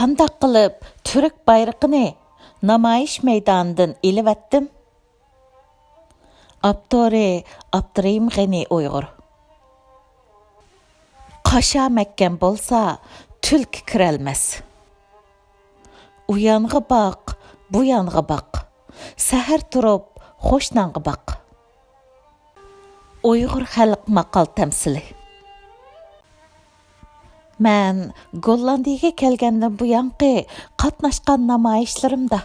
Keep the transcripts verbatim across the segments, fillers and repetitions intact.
قانداق قىلىپ تۈرك بايرىقىنى نامايىش مەيدانىدىن ئېلىۋەتتىم؟ ئاپتورى: ئابدۇرېھىم غېنى ئۇيغۇر. قاشا مەھكەم بولسا، تۈلكە كىرەلمەس. ئۇ يانغا باق، بۇ يانغا باق. سەھەر تۇرۇپ، قوشناڭغا باق. ئۇيغۇر خەلق ماقال تەمسىلى. مەن گوللاندىيەگە كەلگەندىن بۇيانقى قاتناشقان نامايىشلىرىمدا،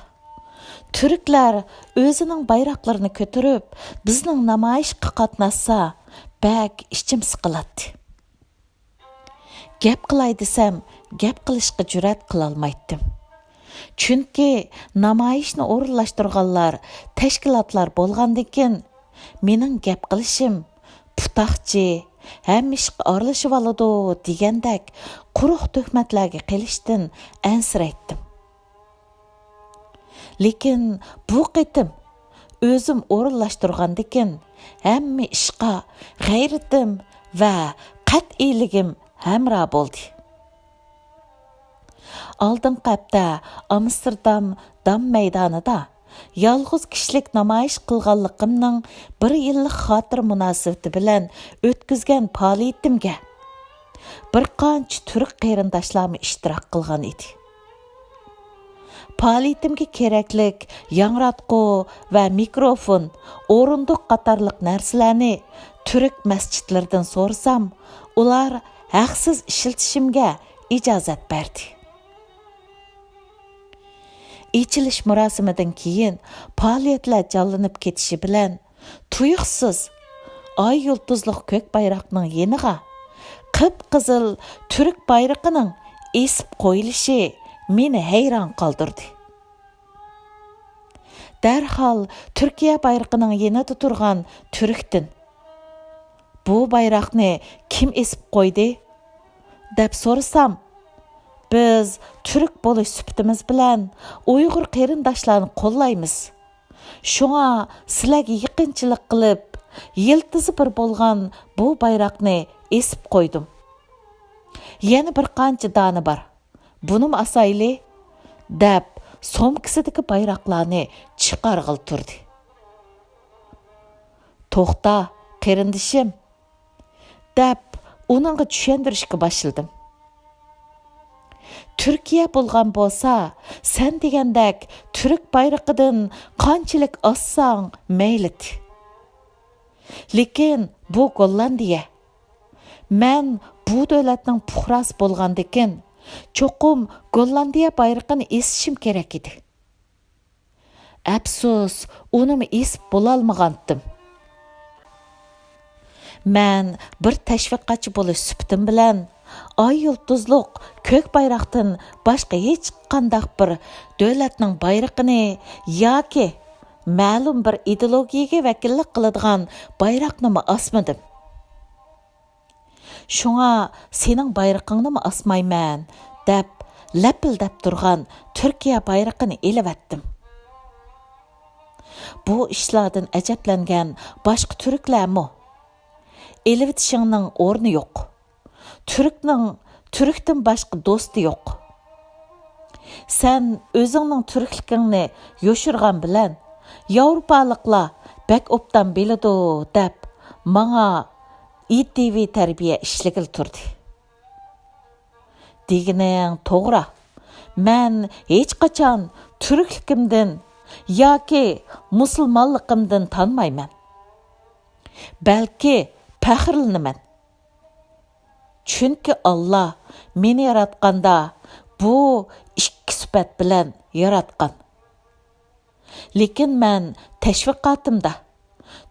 تۈركلەر ئۆزىنىڭ بايراقلىرىنى كۆتۈرۈپ، بىزنىڭ نامايىشقا قاتناشسا، بەك ئىچىم سىقىلاتتى. گەپ قىلاي دېسەم، گەپ قىلىشقا جۈرئەت قىلالمايتتىم. چۈنكى نامايىشنى ئورۇنلاشتۇرغانلار، تەشكىلاتلار بولغاندىكىن، مېنىڭ گەپ قىلىشىم پۇتاقچى، ھەممە ئىشقا ئارىلىشىۋالىدۇ دېگەندەك قۇرۇق تۆھمەتلەرگە قېلىشتىن ئەنسىرەيتتىم. لېكىن بۇ قېتىم ئۆزۈم ئورۇنلاشتۇرغاندىكىن، ھەممە ئىشقا غەيرىتىم ۋە قەتئىيلىكىم ھەمراھ بولدى. ئالدىنقى ھەپتە ئامستېردام دام مەيدانىدا يالغۇز كىشىلىك نامايىش قىلغانلىقىمنىڭ بىر يىللىق خاتىرە مۇناسىۋىتى بىلەن ئۆتكۈزگەن پائالىيىتىمگە بىر قانچە تۈرك قېرىنداشلارمۇ ئىشتىراك قىلغان ئىدى. پائالىيىتىمگە كېرەكلىك ياڭراتقۇ ۋە مىكروفون، ئورۇندۇق قاتارلىق نەرسىلەرنى تۈرك مەسچىتلىرىدىن سورىسام، ئۇلار ھەقسىز ئىشلىتىشىمگە ئىجازەت بەردى. ئېچىلىش مۇراسىمىدىن كېيىن پائالىيەتلەر جانلىنىپ كېتىشى بىلەن، تۇيۇقسىز ئاي يۇلتۇزلۇق كۆك بايراقنىڭ يېنىغا قىپقىزىل تۈرك بايرىقىنىڭ ئېسىپ قويۇلۇشى مېنى ھەيران قالدۇردى. دەرھال تۈركىيە بايرىقىنىڭ يېنىدا تۇرغان تۈركتىن، «بۇ بايراقنى كىم ئېسىپ قويدى؟» دەپ سورىسام، «بىز تۈرك بولۇش سۈپىتىمىز بىلەن ئۇيغۇر قېرىنداشلارنى قوللايمىز. شۇڭا سىلەرگە يېقىنچىلىق قىلىپ، يىلتىزى بىر بولغان بۇ بايراقنى ئېسىپ قويدۇم. يەنە بىر قانچە دانە بار. بۇنىمۇ ئاسايلى» دەپ، سومكىسىدىكى بايراقلارنى چىقارغىلى تۇردى. «توختا، قېرىندىشىم» دەپ، ئۇنىڭغا چۈشەندۈرۈشكە باشلىدىم. «تۈركىيە بولغان بولسا، سەن دېگەندەك تۈرك بايرىقىدىن قانچىلىك ئاسساڭ مەيلىدى. لېكىن بۇ گوللاندىيە. مەن بۇ دۆلەتنىڭ پۇقراسى بولغاندىكىن، چوقۇم گوللاندىيە بايرىقىنى ئېسىشىم كېرەك ئىدى. ئەپسۇس، ئۇنىمۇ ئېسىپ بولالمىغانتىم.» مەن بىر تەشۋىقاتچى بولۇش سۈپىتىم بىلەن، ئاي يۇلتۇزلۇق كۆك بايراقتىن باشقا ھېچقانداق بىر دۆلەتنىڭ بايرىقىنى ياكى مەلۇم بىر ئىدېئولوگىيەگە ۋەكىللىك قىلىدىغان بايراقنىمۇ ئاسمىدىم. «شۇڭا سېنىڭ بايرىقىڭنىمۇ ئاسمايمەن» دەپ، لەپىلدەپ تۇرغان تۈركىيە بايرىقىنى ئېلىۋەتتىم. بۇ ئىشلاردىن ئەجەبلەنگەن باشقا تۈركلەرمۇ: «ئېلىۋېتىشىڭنىڭ ئورنى يوق. تۈركنىڭ تۈركتىن باشقا دوستى يوق. سەن ئۆزۈڭنىڭ تۈركلۈكۈڭنى يوشۇرغان بىلەن، ياۋروپالىقلار بەك ئوبدان بىلىدۇ» دەپ، ماڭا ئىتىۋى تەربىيە ئىشلىگىلى تۇردى. «دېگىنىڭ توغرا. مەن ھېچقاچان تۈركلۈكۈمدىن ياكى مۇسۇلمانلىقىمدىن تانمايمەن. بەلكى پەخىرلىنىمەن. چۈنكى ئاللا مېنى ياراتقاندا بۇ ئىككى سۈپەت بىلەن ياراتقان. لېكىن مەن تەشۋىقاتىمدا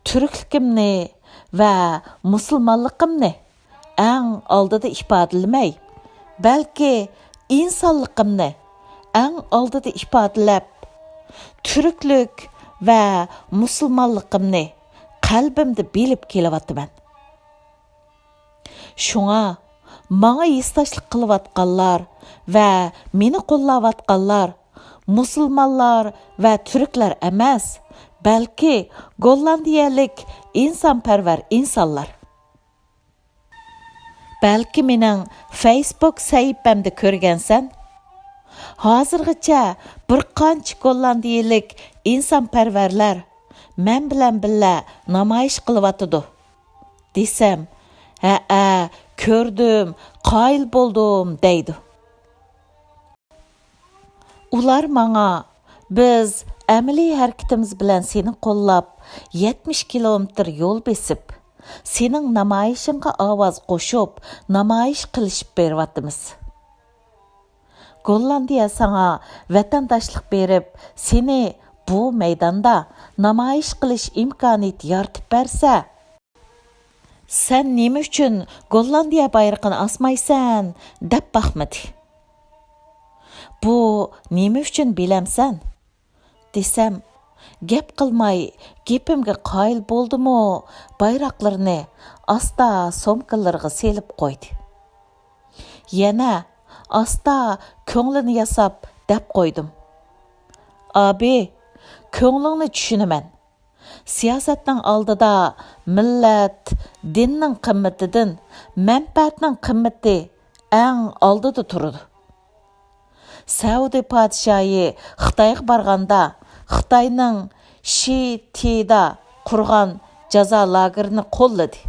تۈركلۈكۈمنى ۋە مۇسۇلمانلىقىمنى ئەڭ ئالدىدا ئىپادىلىمەي، بەلكى ئىنسانلىقىمنى ئەڭ ئالدىدا ئىپادىلەپ، تۈركلۈك ۋە مۇسۇلمانلىقىمنى قەلبىمدە بىلىپ كېلىۋاتىمەن. شۇڭا ماڭا ھېسداشلىق قىلىۋاتقانلار ۋە مېنى قوللاۋاتقانلار مۇسۇلمانلار ۋە تۈركلەر ئەمەس، بەلكى گوللاندىيەلىك ئىنسانپەرۋەر ئىنسانلار. بەلكى مېنىڭ فەيسبۇك سەھىپەمدە كۆرگەنسەن؟ ھازىرغىچە بىر قانچە گوللاندىيەلىك ئىنسانپەرۋەرلەر مەن بىلەن بىللە نامايىش قىلىۋاتىدۇ، دېسەم، ھەئە، كۆردۈم، قايىل بولدۇم، دەيدۇ. ئۇلار ماڭا، بىز ئەمەلىي ھەرىكىتىمىز بىلەن سېنى قوللاپ، يەتمىش كىلومېتىر يول بېسىپ، سېنىڭ نامايىشىڭغا ئاۋاز قوشۇپ، نامايىش قىلىشىپ بېرىۋاتىمىز. گوللاندىيە ساڭا ۋەتەنداشلىق بېرىپ، سېنى بۇ مەيداندا نامايىش قىلىش ئىمكانىيىتى يارىتىپ بەرسە، سەن نېمە ئۈچۈن گوللاندىيە بايرىقىنى ئاسمايسەن؟ دەپ باقمىدى. بۇ نېمە ئۈچۈن بىلەمسەن؟ دېسەم، گەپ قىلماي، گېپىمگە قايىل بولدىمۇ، بايراقلىرىنى ئاستا سومكىلىرىغا سېلىپ قويدى. يەنە ئاستا كۆڭلىنى ياساپ دەپ قويدۇم. ئابى، كۆڭلۈڭنى چۈشىنىمەن. سىياسەتنىڭ ئالدىدا مىللەت، دىننىڭ قىممىتىدىن مەنپەئەتنىڭ قىممىتى ئەڭ ئالدىدا تۇرىدۇ. سەئۇدى پادىشاھى خىتايغا بارغاندا، خىتاينىڭ شى تىدا قۇرغان جازا لاگېرىنى قوللىدى.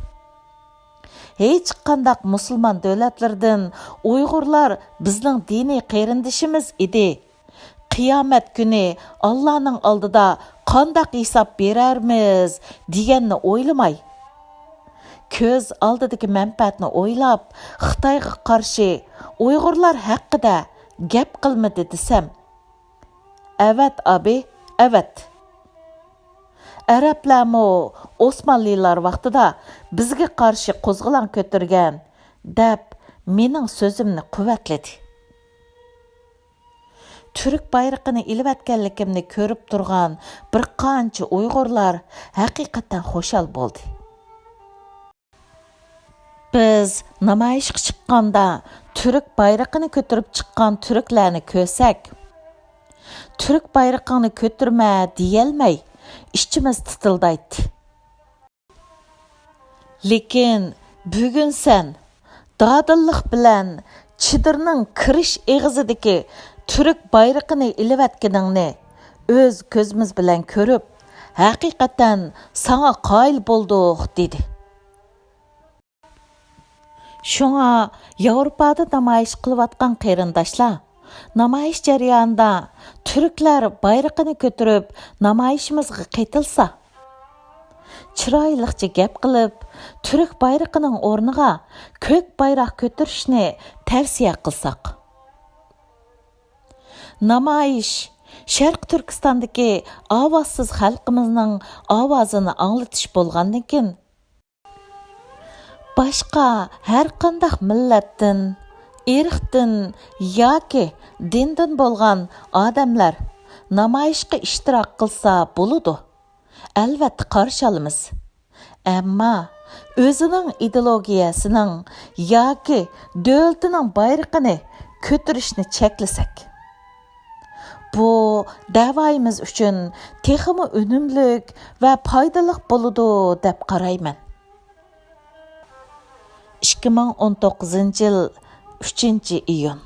ھېچقانداق مۇسۇلمان دۆلەتلىرىدىن ئۇيغۇرلار بىزنىڭ دىنىي قېرىندىشىمىز ئىدى. قىيامەت كۈنى ئاللانىڭ ئالدىدا قانداق ھېساب بېرەرمىز دېگەننى ئويلىماي، كۆز ئالدىدىكى مەنپەئەتنى ئويلاپ، خىتايغا قارشى ئۇيغۇرلار ھەققىدە گەپ قىلمىدى دېسەم، ئەۋەت ئابى، ئەۋەت. ئەرەبلەرمۇ ئوسمانلىلار ۋاقتىدا بىزگە قارشى قوزغىلاڭ كۆتۈرگەن، دەپ مېنىڭ سۆزۈمنى قۇۋۋەتلىدى. تۈرك بايرىقىنى ئېلىۋەتكەنلىكىمنى كۆرۈپ تۇرغان بىر قانچە ئۇيغۇرلار ھەقىقەتەن خۇشال بولدى. بىز نامايىشقا چىققاندا تۈرك بايرىقىنى كۆتۈرۈپ چىققان تۈركلەرنى كۆرسەك، تۈرك بايرىقىڭنى كۆتۈرمە دېيەلمەي، ئىچىمىز تىتىلدايتتى. لېكىن بۈگۈن سەن دادىللىق بىلەن چېدىرنىڭ كىرىش ئېغىزىدىكى تۈرك بايرىقىنى ئېلىۋەتكىنىڭنى ئۆز كۆزىمىز بىلەن كۆرۈپ، ھەقىقەتەن ساڭا قايىل بولدۇق، دېدى. شۇڭا ياۋروپادا نامايىش قىلىۋاتقان قېرىنداشلار، نامايىش جەريانىدا تۈركلەر بايرىقىنى كۆتۈرۈپ نامايىشىمىزغا قېتىلسا، چىرايلىقچە گەپ قىلىپ، تۈرك بايرىقىنىڭ ئورنىغا كۆك بايراق كۆتۈرۈشنى تەۋسىيە قىلساق. نامايىش شەرقىي تۈركىستاندىكى ئاۋازسىز خەلقىمىزنىڭ ئاۋازىنى ئاڭلىتىش بولغاندىكىن، باشقا ھەرقانداق مىللەتتىن، ئىرقتىن ياكى دىندىن بولغان ئادەملەر نامايىشقا ئىشتىراك قىلسا بولىدۇ، ئەلۋەتتە قارشى ئالىمىز. ئەمما ئۆزىنىڭ ئىدېئولوگىيەسىنىڭ ياكى دۆلىتىنىڭ بايرىقىنى كۆتۈرۈشنى چەكلىسەك، بۇ دەۋايىمىز ئۈچۈن تېخىمۇ ئۈنۈملۈك ۋە پايدىلىق بولىدۇ دەپ قارايمەن. ئىككى مىڭ ئون توققۇزىنچى يىل، ئۈچىنچى ئىيۇن.